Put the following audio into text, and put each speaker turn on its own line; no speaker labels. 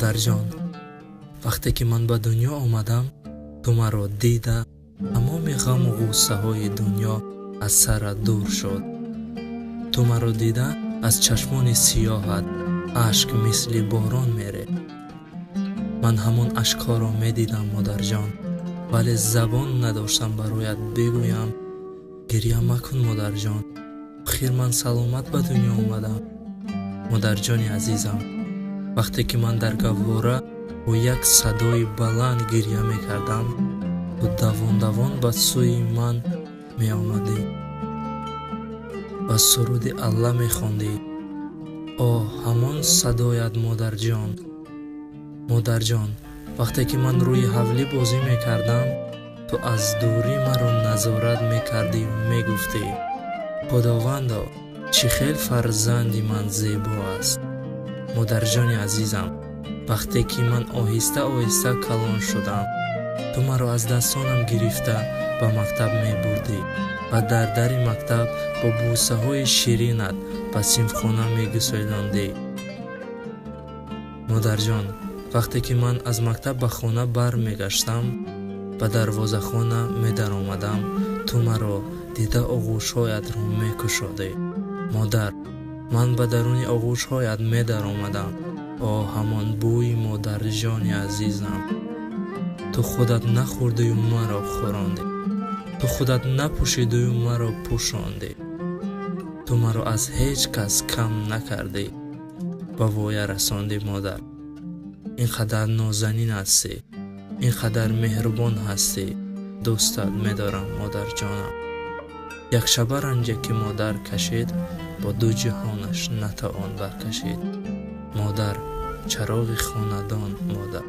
Модарҷон, вақте ки ман ба дунё омадам, ту маро дида, тамоми ғаму ғуссаҳои дунё аз сарат дур шуд. Ту маро дида, аз чашмони сиёҳат ашк мисли борон мерехт. Ман ҳамон ашкҳоро медидам, модарҷон, вале забон надоштам бароят бигӯям: гиря макун, модарҷон, охир ман саломат ба дунё омадам. Модарҷони азизам, вақте ки ман дар гаҳвора бо як садои баланд гиря мекардам, ту давон-давон ба сӯи ман меомадӣ ва суруди Алла мехондӣ. Оҳ, ҳамон садоят, модарҷон. Модарҷон, вақте ки ман рӯи ҳавлӣ бозӣ мекардам, ту аз дурӣ маро назорат мекардию мегуфтӣ: Худовандо, чӣ хел фарзанди ман зебо аст. Модарҷони азизам, вақте ки ман оҳиста-оҳиста калон шудам, ту маро аз дастонам гирифта ба мактаб мебурдӣ ва дар дари мактаб бо бӯсаҳои ширинат ба синфхона мегуселондӣ. Модарҷон, вақте ки ман аз мактаб ба хона бармегаштам, ба дарвозахона медаромадам, ту маро дида оғӯшҳоятро мекушодӣ. Модар, ман ба даруни оғӯшҳоят медаромадам. Оҳ, ҳамон бӯи модарҷони азизам. Ту худат нахӯрдию маро хӯрондӣ. Ту худат напӯшидию маро пӯшондӣ. Ту маро аз ҳеҷ кас кам накардӣ, ба воя расондӣ, модар. Ин қадар нозанин ҳастӣ, ин қадар меҳрубон ҳастӣ. Дӯстат медорам, модарҷонам. Як шаба ранҷе ки модар кашид, бо ду ҷаҳонаш натавон баркашид. Модар, чароғи хонадон, модар.